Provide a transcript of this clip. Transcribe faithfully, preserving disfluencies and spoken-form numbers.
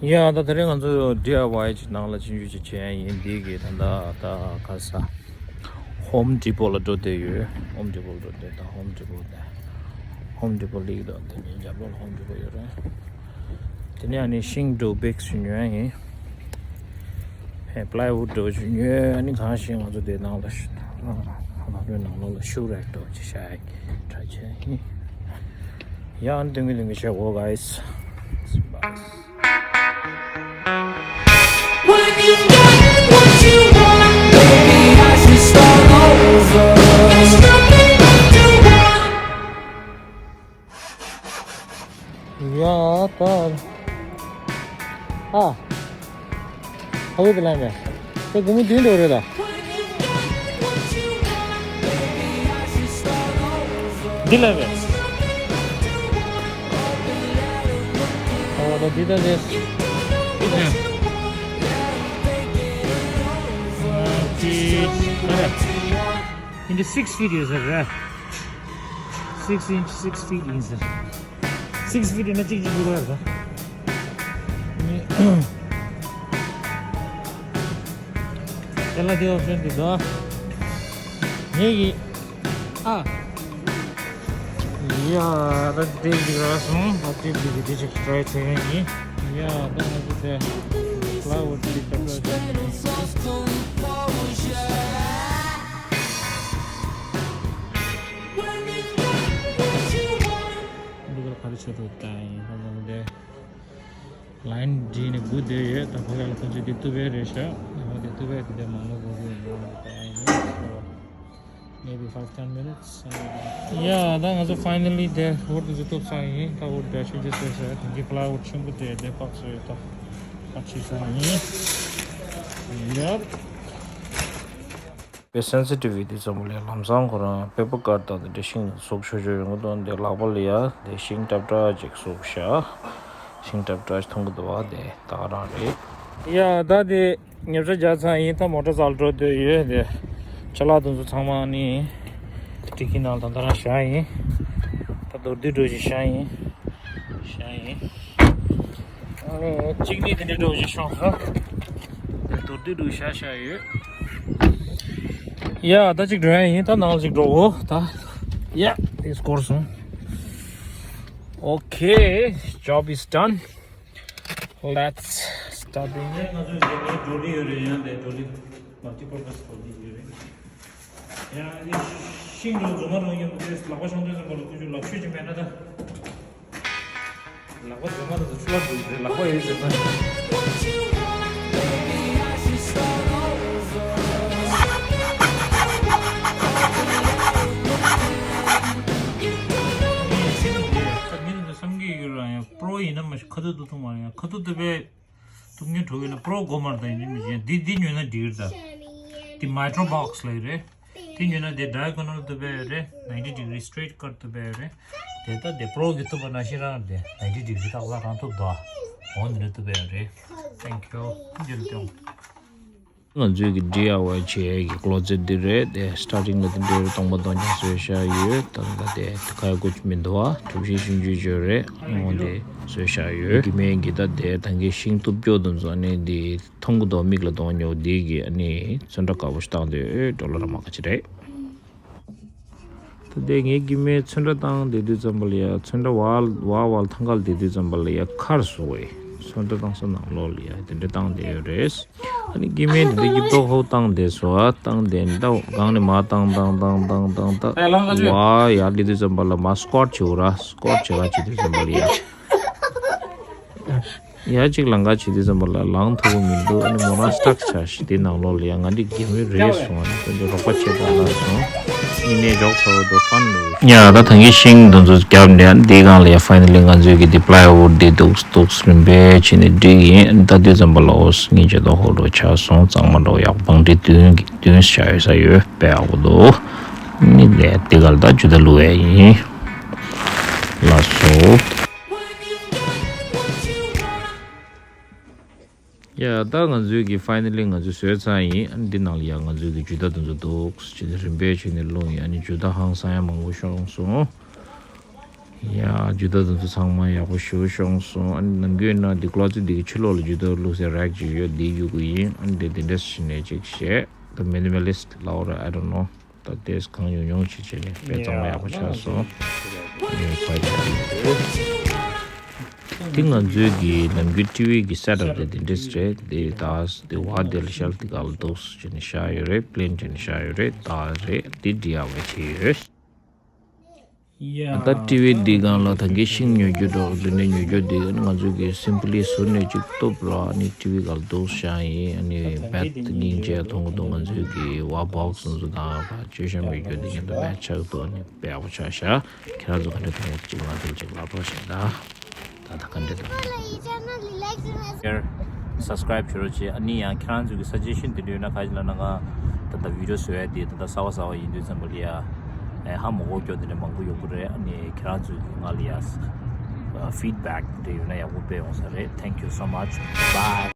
ཡ་ད་དེ་རིང་ང་ཚོ་ཌི་ཨའི་ཝའི་ཅིག་ནང་ལ་ཕྱིན་བཅུག་ཅིག་བྱས་ཡིན། འདི་གི་ད་ད་ད་ག་ས་Home Depot ལ་འགྲོ་བསྡད་ཡོད། Home Depot ལ་འགྲོ་བསྡད། ད་Home Depot ནས་Home Depot ལིག་དང་དེ་ནས་རྒྱབ་ལོགས་ལ་Home Depot ཡོད་རེད། དེ་ནས་ཨ་ནི་ཤིང་འདྲ་བོ་བེག་ཞིག་ཉོས་ཡིན། ཨེ་པ་ལའི་ཝུཌ་འདྲ་བོ་ཞིག་ཉོས། ཨ་ནི་གང་ཞིག་ང་ཚོ་དེ་ནང་ལ་ལམ་རིམ་ནང་ལོགས་ལ་ཤུ་རེག་འདྲ་བོ་ཅིག་བཞག་ཡག་གི་ཊ་རའི་བྱས་ཡིན། ཡ་ཨ་ནི་སྟོན་གི་སྟོན་གི་བྱེད་དགོས་གཱའིས། When you got what you want, baby, I should start over. There's nothing left to want. ཡ་ད། ཨ། ཧ་གོ་དེ་ལ་མེད། དེ་སྒོར་མོ་བདུན་འགྲོ་རེད་ད། འདི་ལ་མེད། ཨོ་ད་འདི་ད་དེ། འདི་ད་རེད། འདི་six feet ཡོད་ས་རེད། Six inch, six feet ཡིན་ཟེར། Six feet ཡིན་ན་གཅིག་གཅིག་འགྱུར་བ་རེད། དེ་ལ་དེ་ཨོབ་ཤན་དེ་འདུག་ངེད་ཀྱི་ཨ། ཡ་ད་དེ་འདི་ར་སོང་། ད་དེ་འདི་གི་དེ་ཅིག་ཊ་རའི་བྱེད་མཁན་ཡིན། ཡ་ད་ང་ཚོ་དེ་པ་ལའི་ཝུཌ་དེ་ད་ད་འདི་གར་ག་རེ་བྱེད་འགྲོ་ད་ཡིན་ཧ་ལམ་དེ། ལའིན་བྲིས་ནས་སྒུག་བསྡད་ཡོད། ད་ཕ་ག་ལ་ཁོ་ཚོས་དེ་གཏུབ་པ་རེད་ཤག་ཡང་དེ་གཏུབ་པ་དེ་དེ་མང་པོ་དགོས་ཀྱི་ཡོད་ད་ཡིན། So, maybe five ten minutes. ཡ་ད་ང་ཚོ་finally དེ་ཝུཌ་དེ་ཚོ་གཏུབ་ཚར་ཡིན། ད་ཝུཌ་དེ་ཤུགས་ཆེ་བཟོས་ཤག་དེ་གི་པ་ལའི་ཝུཌ་ཆེན་པོ་དེ་དེ་པགས་བཟོས་ཡོད། ད་པགས་ཆེ་ཚར་ཡིན། Yep. པའི་སེན་སི་ཊི་བི་ཊི་ཙམ་པ་ལས་ལམ་སང་ཁོ་རང་པེ་པར་ཀཊ་དང་དེ་འདྲ་ཤིང་ཟུག་ཆོག་ཆོག་ཡོང་གི་འདུག་དེ་ལག་པ་ལ་ཡ་དེ་ཤིང་ཏབ་ཏྲ་ཅིག་ཟུག་ཤག་ཤིང་ཏབ་ཏྲ་ཅིག་མཐོང་གི་འདུག་བ། དེ་ད་ག་རང་རེད། ཡ་ད་དེ་ཉོ་ཆ་རྒྱག་ཚར་ཡིན། ད་མོ་ཊ་ཙལ་འགྲོ་འདོད་ཡོད། དེ་ཅ་ལག་དེ་ཚོ་ཚང་མ་ནི་ཌི་ཀི་ནང་ད་ད་རང་བཞག་ཡིན། ད་མདོར་བསྡུས་འགྲོ་ཞིག་བཞག་ཡིན། བཞག་ཡིན། ཨ་ནི་གཅིག་ནི་དེ་འདྲ་འགྲོ་བཞིན་ཤོག་ཧ། དེ་མདོར་བསྡུས་འགྲོ་བཞག་བཞག་ཡོད། ཡ་ད་ཅིག་འགྲོ་ཡ་ཡིན། ད་ནང་ལ་ཅིག་འགྲོ་འོ་ད། ཡ་དེ་སྐོར་སོང་། Okay, job is done. Let's start doing it. ང་ཚོའི་དེ་ནས་ཌོ་ལི་ཡོད་རེད། ཡང་དེ་ཌོ་ལི་multi-purpose ཌོ་ལི་ཡོད་རེད། ཡང་ཤིང་རུ་རྫུན་མ་རུ་ཡོད་དེ་ལག་པ་ཤོང་དུས་ཙམ་པ་ལ་ཁོ་ཚོས་ལག་ཤུལ་ཅིག་མེད་ན་ད། ལག་པ་རྫུན་མ་དེ་ཚོ་ཆུ་བ་འདུག་རེད། ལག་པ་ཡོད་ཟེར་ན། ད་མི་དེ་ཚོ་བསམ་གྱི་ཡོད་ར། ཡང་པྲོ་ཡིན་ན་མ་གཞི་ཁ་ཐུག་ཏུ་ཐུག་མ་རེད། ཡང་ཁ་ཐུག་ཏུ་པས་ཐུག་མཁན་འགྲོ་གི་ན་པྲོ་གོ་མར་དང་ཡིན་མི་ཡིན། འདི་འདི་ཉོས་ན་འགྲིག་རེད་ད། འདི་མའི་ཀྲོ་བྷོག་སི་ལ་ཡོད་རེད། དེ་ཉོས་ན་དེ་ཌའི་གོ་ནལ་ཐུག་པ་ཡོད་རེད། ninety degree straight cut ཐུག་པ་ཡོད་རེད། དེ་ལྟ་དེ་པྲོ་གི་ཐུག་པ་ནང་བཞིན་རང་དེ་ninety degree ཐག་ལ་རང་ཐུག་དོ། འོ་འདི་འདྲ་ཐུག་པ་ཡོད་རེད། Thank you. འདི་རུ་སྟོན། ང་ཚོའི་གི་ཌི་ཨའི་ཝའི་བྱེད་ཡས་ཀྱི་ཀློ་ཛེཊ་འདི་རེད། དེ་སི་ཊར་ཊིང་ལ་དེ་འདྲའི་སྟོང་པ་སྟོང་རྐྱང་བཟོས་བཞག་ཡོད། ད་ལྟ་དེ་ཁ་ཡ་ཀུ་ཅི་མི་འདུག་བ། གྲུ་བཞི་ཆུང་ཆུང་ཅིག་རེད། འོ་དེ་བཟོས་བཞག་ཡོད། གི་མེ་གི་ད་དེ་ད་གིན་ཤིང་གཏུབ་རྒྱུ་དེ་ཚོ་ནི་དེ། མཐོང་གི་འདུག་མིག་ལ་གཏོང་མྱོང་། འདི་གི་ཨ་ནི་ཚོན་ཁྲ་དཀར་པོ་ཞིག་བཏང་དུས་ཨེ་ཌོ་ལར་མང་ག་ཅིག་རེད། ད་ལྟའི་ངའི་གི་མའི་ཚོན་ཁྲ་བཏང་བསྡད་དུས་ཙམ་པ་ལ་ཡ་ཚོན་ཁྲ་བལ་བལ་བལ་ཐང་ག་ལ་བསྡད་དུས་ཙམ་པ་ལ་ཡ་ཁར་སོང་བས་ཚོན་ཁྲ་བཏང་ས་ནང་ལོགས་ལ་ཡ་དེ་འདྲ་བཏང་བསྡད་ཡོད་རེད། ཨ་ནི་གི་མའི་འདི་འདྲ་ཡིབ་ཏོག་ཧོ་བཏང་བསྡད་སོང་། ཨ་བཏང་བསྡད་ད་སྒང་ནས་མར་བཏང་བཏང་བཏང་བཏང་བཏང་ད་བལ་ཡར་སླེབས་དུས་ཙམ་པ་ལ་མར་སི་ཀོཊ་བྱེད་འོ་ར། སི་ཀོཊ་བྱེད་ག་བྱེད་དུས་ཙམ་པ་ལ་ཡ། ཡ་གཅིག་ལང་ཀ་བྱེད་དུས་ཙམ་པ་ལ་ལང་ཐུབ་ཀྱི་མི་འདུག་ཨ་ནི་མོ་རང་སི་ཊག་ཆགས་ཤིག་དེ་ནང་ལོགས་ལ་ཡ་ང་འདི་གད་མོ་རེད་སོང་། ཨ་ནི་ཁོ་ཚོས་རོགས་པ་བྱེད་དང་ལབ་སོང་། ཨ་ནི་ངས་འཇོག་ཚར་བ་དུ་ཕན་ལོ། ཡ་ད་ད་གིན་ཤིང་དེ་ཚོ་བརྒྱབ་ནས་ཨ་ནི་འདིའི་སྒང་ལ་ཡ་ཕའི་ནལ་ལི་ང་ཚོའི་གི་འདི་པ་ལའི་ཝུཌ་འདི་འདུག་འདུག་རིམ་པས་བྱས་ནས་འགྲིག་ཡིན། ཨ་ནི་ད་དུས་ཙམ་པ་ལ་འོ་སྙིང་རྗེ་དོ་ཧོ་ལོ་ཆགས་སོང་། གཙང་མ་འགྲོ་ཡག་བང་སྒྲིག་བདུན་བདུན་བྱ་ཡོད་ས་ཡོད་པས་ཨ་གོ་འདུག་ཨ་ནི་ལས་འདི་ག་ལ་ད་ཇུ་ད་ལུ་བས་ཡིན་ལ་སོ། ཡ་ད་ང་ཚོའི་གི་ཕའི་ནལ་ལི་ང་ཚོས་བཟོས་ཚར་ཡིན། ཨ་ནི་འདི་ནང་ལ་ཡ་ང་ཚོའི་གི་ཇུ་ད་དེ་ཚོ་འདུག་ཅེས་རིམ་པས་བྱས་ནས་བླུགས་ཡིན། ཨ་ནི་ཇུ་ད་ཧང་སང་ཡ་མང་པོ་ཤོང་སོང་། ཡ་ཇུ་ཏ་དེ་ཚོ་ཚང་མ་ཡག་པོ་ཞེ་པོ་ཤོང་སོང་། ཨ་ནི་ནམ་རྒྱུན་ན་འདི་ཀློ་ཙེ་འདི་གི་ཕྱི་ལོགས་ལ་ཇུ་ཏ་བླུགས་སའི་རེག་ཅིག་ཡོད། འདི་གཡུག་གི་ཡིན། ཨ་ནི་འདི་འདི་འདྲས་བྱས་ནས་ཅིག་བྱས། The minimalist ལབ་ར། I don't know. ད་དེས་གང་ཉུང་ཉུང་ཅིག་བྱས་ནས་དཔེ་ཚང་མ་ཡག་པོ་ཆགས་སོང་། ཡ་ཡ། དེ་ང་ཚོའི་གི་ནམ་རྒྱུན་ཊི་ཝི་གི་སེ་ཊབ་དེ་འདི་འདྲས་རེད། དེ་ད་དེ་བ་དེ་ལ་ཤར་དེ་ག་ལ་འདུག་སེ་བྱས་ནས་བཞག་ཡོད་རེད། པི་ལེན་བྱས་ནས་བཞག་ཡོད་རེད། ད་རེད་དེ་འབྲི་ཡག་བྱས་ཡོད། ཡ། ད་ཊི་ཝི་འདི་སྒང་ལ་ད་གིན་ཤིང་ཉོ་རྒྱུ་འདྲ་འདི་ནས་ཉོ་རྒྱུ་འདི་ང་ཚོས་ཀྱི་སིམ་པ་ལི་ཟུར་ནས་ཅིག་གཏུབ་ར། ཨ་ནི་ཊི་ཝི་སྒང་ལ་འདུག་སེ་བཞག་ཡིན། ཨ་ནི་བེད་སྙིང་རྗེ་མཐོང་གི་འདུག་ང་ཚོས་ཀྱི་ཝ་བོག་སི་ཚོ་དང་བ་ཅོ་ཤ་མི་རྒྱུ་འདི་ཉིད་དུ་བེད་ཆགས་འདུག་ཨ་ནི་དཔེ་ཡག་པོ་ཆགས་ཤག་ཁྱེད་རང་ཚོ་ག་འདྲ་འདུག་ཅིག་ང་ཚོ་ཅིག་ལབ་རོགས་བྱེད་ད། ད་ད་ག་འདྲ་འདུག་ཡར་སབ་སི་ཀ་རེབ་བྱེད་རོགས་བྱེད། ཨ་ནི་ཡང་ཁྱེད་རང་ཚོ་གི་སཱ་ཇེ་ཤན་དེ་འདྲ་ཡོད་ན། ག་ཅི་ལབ་ན་ང་ད་ལྟ་བི་ཌི་ཡོ་བཟོ་ཡ་དེ་ད་ལྟ་གསར་པ་གསར་པ་ཡིན་དུས་ཙམ་པ་ལ་ཡ་ཨེ་ཧ་མ་གོ་རྒྱུ་དེ་འདྲ་མང་པོ་ཡོང་གི་རེད། ཨ་ནི་ཁྱེད་རང་ཚོ་གི་ང་ལ་ཡ་ཕིཌ་བེག་དེ་འདྲ་ཡོད་ན་ཡག་པོ་དཔེ་ཡོང་ས་རེད། Thank you so much. Bye.